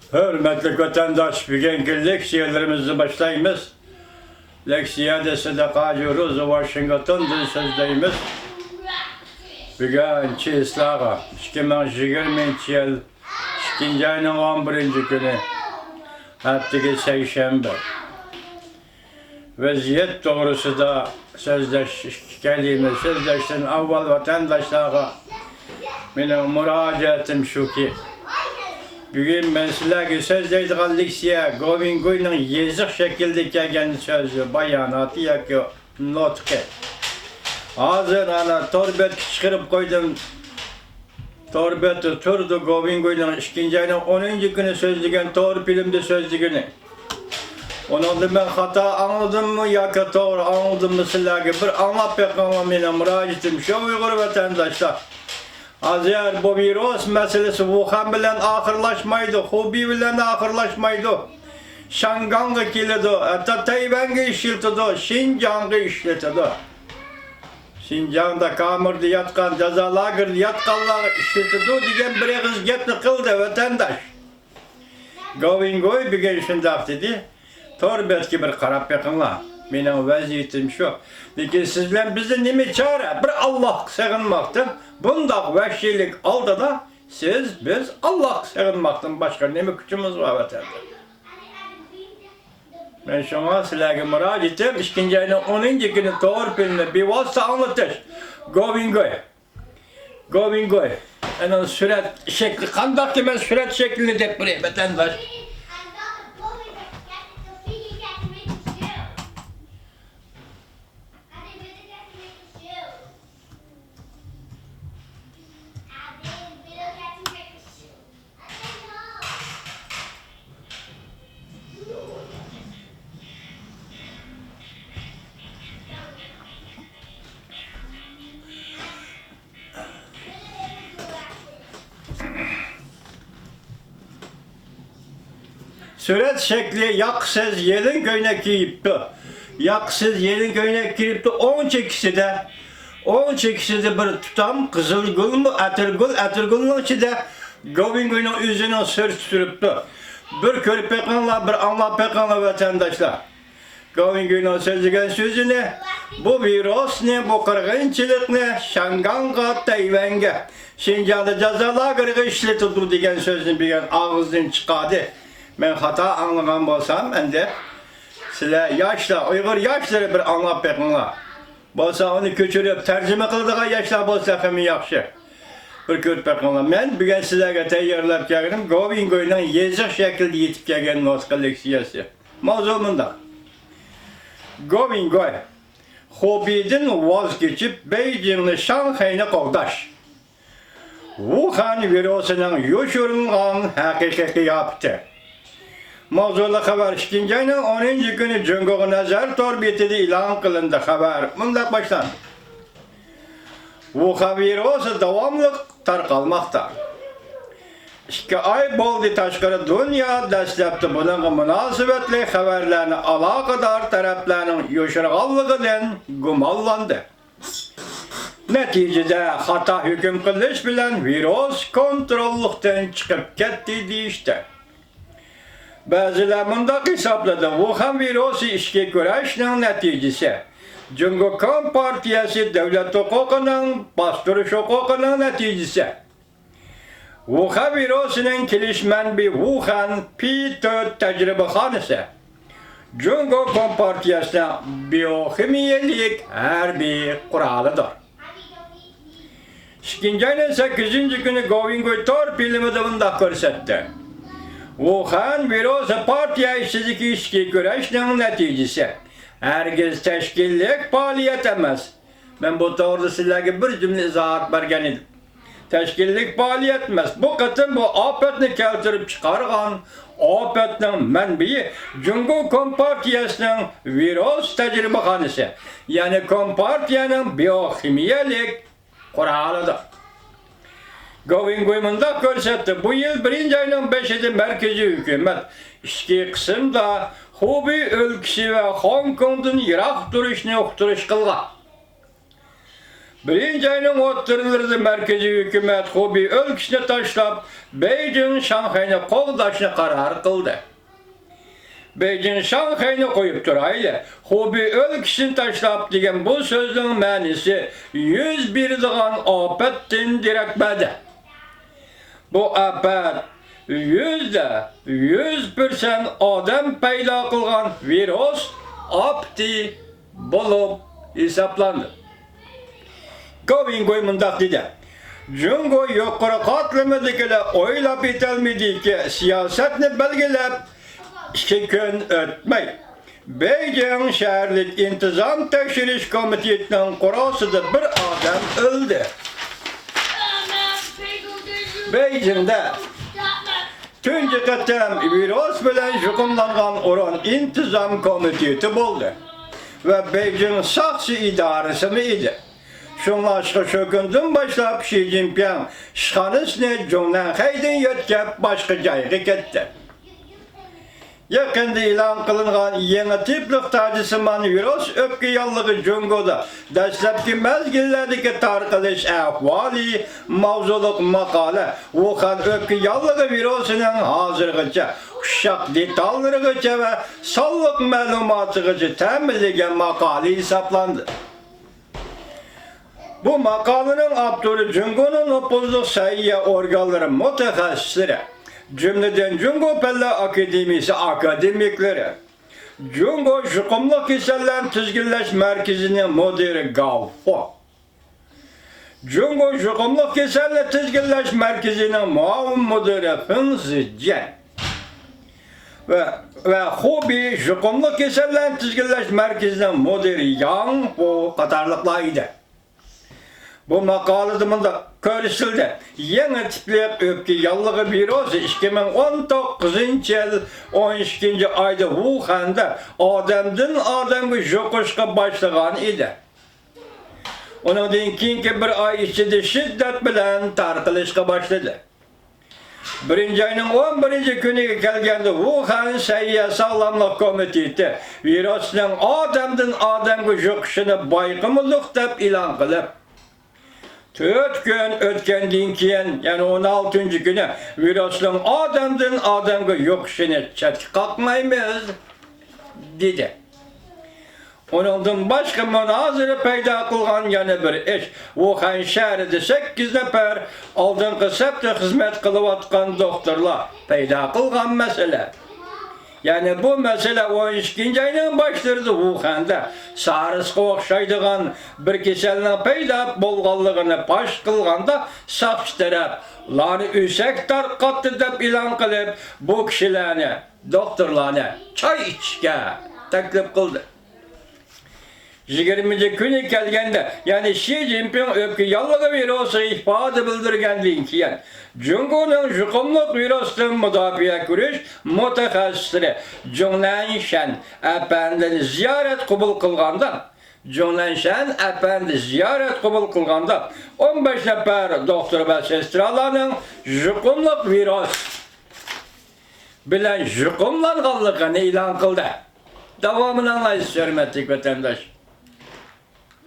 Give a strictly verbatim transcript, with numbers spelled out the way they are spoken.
ھۆرمەتلىك ۋەتەنداش، بۈگۈنكى لېكسىيەلىرىمىزنى باشلايمىز. لېكسىيەدە سەدىقە ھاجى روزا ۋاشىنگتوندىن سۆزلەيمىز. بۈگۈن چېسلاغا، ئىككى مىڭ يىگىرمىنچى يىل ئىككىنچى ئاينىڭ ئون بىرىنچى كۈنى، ھەپتىگە سەيشەنبە. ۋەزىيەت توغرىسىدا سۆزلەش، ئىككى كەلىمە سۆزلەشتىن ئاۋۋال ۋەتەنداشلارغا مېنىڭ مۇراجىئەتىم شۇكى، بۈگۈن مەن سىلەرگە سۆزلەيدىغان لېكسىيە گوۋىنگوينىڭ يېزىق شەكلىدە كەلگەن سۆزى، باياناتى ياكى نۇتقى. ھازىر ئانا تور بەتكە چىقىرىپ قويدۇم. تور بەتتە تۇرىدۇ، گوۋىنگوينىڭ ئىككىنچى ئاينىڭ ئونىنچى كۈنى سۆزلىگەن، تور فىلىمدا سۆزلىگىنى. ئۇنىڭدا مەن خاتا ئاڭلىدىممۇ ياكى توغرا ئاڭلىدىممۇ، سىلەرگە بىر ئاڭلاپ بېقىڭلار، مېنىڭ مۇراجىئىتىم شۇ، ئۇيغۇر ۋەتەنداشلار. ھازىر بۇ ۋىرۇس مەسىلىسى ۋۇخەن بىلەن ئاخىرلاشمايدۇ، خۇبېي بىلەن ئاخىرلاشمايدۇ. شياڭگاڭغا كېلىدۇ، ھەتتا تەيۋەنگە ئىشلىتىدۇ، شىنجاڭغا ئىشلىتىدۇ. شىنجاڭدا كامېردا ياتقان، جازا لاگېرىدا ياتقانلارغا ئىشلىتىدۇ دېگەن بىر ئېغىز گەپنى قىلدى ۋەتەنداش. گوۋىنگوي بۈگۈن شۇنداق دېدى. تور بەتكە بىر قاراپ بېقىڭلار. مېنىڭ ۋەزىيىتىم شۇ. لېكىن سىز بىلەن بىزدە نېمە چارە؟ بىر ئاللاھقا سېغىنماقتىن، بۇنداق ۋەھشىيلىك ئالدىدا سىز، بىز ئاللاھقا سېغىنماقتىن باشقا نېمە كۈچىمىز بار ۋەتەندە؟ مەن شۇڭا سىلەرگە مۇراجىئىتىم، ئىككىنچى ئاينىڭ ئونىنچى كۈنى تور فىلىمنى بىۋاسىتە ئاڭلىتىش. گوۋىنگوي. گوۋىنگوي. ئەنە سۈرەت شەكلى قانداقكى، مەن سۈرەت شەكلىنى دەپ بېرەي، ۋەتەنداش. سۈرەت شەكلى ياقىسىز يېلىن كۆينەك كىيىپتۇ. ياقىسىز يېلىن كۆينەك كىيىپتۇ. ئوڭ چېكىسىدە، ئوڭ چېكىسىدە بىر تۇتام قىزىل گۈلمۇ، ئەتىرگۈل، ئەتىرگۈلنىڭ ئىچىدە گوۋىنگوينىڭ ئۆزىنىڭ سۈرىتى تۇرۇپتۇ. بىر كۆرۈپ بېقىڭلار، بىر ئاڭلاپ بېقىڭلار، ۋەتەنداشلار. گاۋېنگۈينىڭ سۆزلىگەن سۆزىنى، بۇ ۋىرۇسنى، بۇ قىرغىنچىلىقنى شياڭگاڭغا، تەيۋەنگە، شىنجاڭدا جازا لاگېرىغا ئىشلىتىدۇ دېگەن سۆزنى بۈگۈن ئاغزىدىن چىقاردى. مەن خاتا ئاڭلىغان بولسام، ئەمدى سىلەر ياشلار، ئۇيغۇر ياشلىرى بىر ئاڭلاپ بېقىڭلار. بولسا ئۇنى كۆچۈرۈپ تەرجىمە قىلىدىغان ياشلار بولسا تېخىمۇ ياخشى. بىر كۆرۈپ بېقىڭلار. مەن بۈگۈن سىلەرگە تەييارلاپ كەلگىنىم گاۋېنگۈينىڭ يېزىق شەكلىدە يېتىپ كەلگەن نۇتقى لېكسىيەسى. ماۋزۇ مۇنداق. گوۋىنگوي، خۇبېيدىن ۋاز كېچىپ، بېيجىڭنى، شاڭخەينى قوغداش. ۋۇخەن ۋىرۇسىنىڭ يوشۇرۇنغان ھەقىقىي قىياپىتى. ماۋزۇلۇق خەۋەر ئىككىنچى ئاينىڭ ئونىنچى كۈنى جۇڭگوغا نەزەر تور بېتىدە ئېلان قىلىندى. خەۋەر مۇنداق باشلاندى. ۋۇخەن ۋىرۇسى داۋاملىق تارقالماقتا. ئىككى ئاي بولدى، تاشقىرى دۇنيا دەسلەپتە بۇنىڭغا مۇناسىۋەتلىك خەۋەرلەرنى ئالاقىدار تەرەپلەرنىڭ يوشۇرغانلىقىدىن گۇمانلاندى. نەتىجىدە خاتا ھۆكۈم قىلىش بىلەن ۋىرۇس كونتروللۇقتىن چىقىپ كەتتى دېيىشتى. بەزىلەر مۇنداق ھېسابلىدى، ۋۇخەن ۋىرۇسى ئىچكى كۈرەشنىڭ نەتىجىسى، جۇڭگو كومپارتىيەسى دۆلەت ھوقۇقىنىڭ، باستۇرۇش ھوقۇقىنىڭ نەتىجىسى. ۋۇخەن ۋىرۇسىنىڭ كېلىش مەنبىيى ۋۇخەن پى تۆت تەجرىبىخانىسى جۇڭگو كومپارتىيەسىنىڭ بىيوخىمىيەلىك ھەربىي قورالىدۇر. ئىككىنچى ئاينىڭ سەككىزىنچى كۈنى گوۋىنگوي تور فىلىمىدا مۇنداق كۆرسەتتى. ۋۇخەن ۋىرۇسى پارتىيە ئىچىدىكى ئىچكى كۈرەشنىڭ نەتىجىسى. ھەرگىز تەشكىللىك پائالىيەت ئەمەس. مەن بۇ توغرىدا سىلەرگە بىر جۈملە ئىزاھات بەرگەن ئىدىم. تەشكىللىك پائالىيەت ئەمەس. بۇ قېتىم بۇ ئاپەتنى كەلتۈرۈپ چىقارغان ئاپەتنىڭ مەنبىيى جۇڭگو كومپارتىيەسىنىڭ ۋىرۇس تەجرىبىخانىسى، يەنى كومپارتىيەنىڭ بىيوخىمىيەلىك قورالىدۇر. گوۋىنگوي مۇنداق كۆرسەتتى، بۇ يىل بىرىنچى ئاينىڭ بېشىدا مەركىزىي ھۆكۈمەت ئىچكى قىسىمدا خۇبېي ئۆلكىسى ۋە خوڭكوڭدىن يىراق تۇرۇشنى ئۇقتۇرۇش قىلغان. بىرىنچى ئاينىڭ ئوتتۇرىلىرىدا مەركىزىي ھۆكۈمەت خۇبېي ئۆلكىسىنى تاشلاپ، بېيجىڭ شاڭخەينى قوغداشنى قارار قىلدى. بېيجىڭ شاڭخەينى قويۇپ تۇرايلى، خۇبېي ئۆلكىسىنى تاشلاپ دېگەن بۇ سۆزنىڭ مەنىسى يۈز بېرىدىغان ئاپەتتىن دېرەك بەردى. بۇ ئاپەت يۈزدە يۈز پىرسەنت ئادەم پەيدا قىلغان ۋىرۇس ئاپىتى بولۇپ ھېسابلاندى. گاۋ يىڭگۇي مۇنداق دېدى: جۇڭگو يۇقىرى قاتلىمىدىكىلەر ئويلاپ يېتەلمىدىكى سىياسەتنى بەلگىلەپ، ئىككى كۈن ئۆتمەي، بېيجىڭ شەھەرلىك ئىنتىزام تەكشۈرۈش كومىتېتىنىڭ قورۇسىدا بىر ئادەم ئۆلدى. بېيجىڭدە تۇنجى قېتىم ۋىرۇس بىلەن يۇقۇملانغان ئورۇن ئىنتىزام كومىتېتى بولدى ۋە بېيجىڭ ساقچى ئىدارىسىمۇ ئىدى. شۇڭلاشقا شۇ كۈندىن باشلاپ شى جىنپىڭ ئىشخانىسىنى جۇڭنەنخەيدىن يۆتكەپ باشقا جايغا كەتتى. يېقىندا ئېلان قىلىنغان يېڭى تىپلىق تاجسىمان ۋىرۇس ئۆپكە ياللۇغى جۇڭگودا دەسلەپكى مەزگىللەردىكى تارقىلىش ئەھۋالى ماۋزۇلۇق ماقالە ۋۇخەن ئۆپكە ياللۇغى ۋىرۇسىنىڭ ھازىرغىچە ئۇششاق دېتاللىرىغىچە ۋە سانلىق مەلۇماتىغىچە تەمىنلىگەن ماقالە ھېسابلاندى. بۇ ماقالىنىڭ ئاپتورى جۇڭگونىڭ نوپۇزلۇق سەھىيە ئورگانلىرى مۇتەخەسسىسلىرى، جۈملىدىن جۇڭگو پەنلەر ئاكادېمىيىسى ئاكادېمىكلىرى، جۇڭگو يۇقۇملۇق كېسەللەرنى تىزگىنلەش مەركىزىنىڭ مۇدىرى گاۋ فو، جۇڭگو يۇقۇملۇق كېسەلنى تىزگىنلەش مەركىزىنىڭ مۇئاۋىن مۇدىرى فېڭ زىجيەن ۋە، ۋە خۇبېي يۇقۇملۇق كېسەللەرنى تىزگىنلەش مەركىزىنىڭ مۇدىرى ياڭ فو قاتارلىقلار ئىدى. بۇ ماقالىدە مۇنداق كۆرسىتىلدى: يېڭى تىپلىق ئۆپكە ياللۇغى ۋىرۇسى ئىككى مىڭ ئون توققۇزىنچى يىل ئون ئىككىنچى ئايدا ۋۇخەندە ئادەمدىن ئادەمگە يۇقۇشقا باشلىغان ئىدى. ئۇنىڭدىن كېيىنكى بىر ئاي ئىچىدە شىددەت بىلەن تارقىلىشقا باشلىدى. بىرىنچى ئاينىڭ ئون بىرىنچى كۈنىگە كەلگەندە، ۋۇخەن سەھىيە ساغلاملىق كومىتېتى ۋىرۇسنىڭ ئادەمدىن ئادەمگە يۇقۇشىنى بايقىمىدۇق دەپ ئېلان قىلىپ، تۆت كۈن ئۆتكەندىن كېيىن، يەنى ئون ئالتىنچى كۈنى ۋىرۇسنىڭ ئادەمدىن ئادەمگە يۇقۇشىنى چەتكە قاقمايمىز، دېدى. ئۇنىڭدىن باشقا مۇنازىرە پەيدا قىلغان يەنە بىر ئىش، ۋۇخەن شەھىرىدە سەككىز نەپەر ئالدىنقى سەپتە خىزمەت قىلىۋاتقان دوختۇرلار پەيدا قىلغان مەسىلە. يەنى بۇ مەسىلە ئون ئىككىنچى ئاينىڭ باشلىرىدا ۋۇخەندە سارسقا ئوخشايدىغان بىر كېسەلنىڭ پەيدا بولغانلىقىنى پاش قىلغاندا، ساقچى تەرەپ لارنى ئۆسەك تارقاتتى دەپ ئېلان قىلىپ، بۇ كىشىلەرنى، دوختۇرلارنى چاي ئىچىشكە تەكلىپ قىلدى. يىگىرمىنچى كۈنى كەلگەندە، يەنى شى جىنپىڭ ئۆپكە ياللۇغى ۋىرۇسىغا ئىپادە بىلدۈرگەندىن كېيىن، جۇڭگونىڭ يۇقۇملۇق ۋىرۇستىن مۇداپىئە كۆرۈش مۇتەخەسسىسلىرى جۇڭ نەنشەن ئەپەندىنى زىيارەت قوبۇل قىلغاندا، جۇڭ نەنشەن ئەپەندى زىيارەت قوبۇل قىلغاندا، ئون بەش نەپەر دوختۇر ۋە سېسترالارنىڭ يۇقۇملۇق ۋىرۇس بىلەن يۇقۇملانغانلىقىنى ئېلان قىلدى. داۋامىنى ئاڭلايسىز، ھۆرمەتلىك ۋەتەنداش.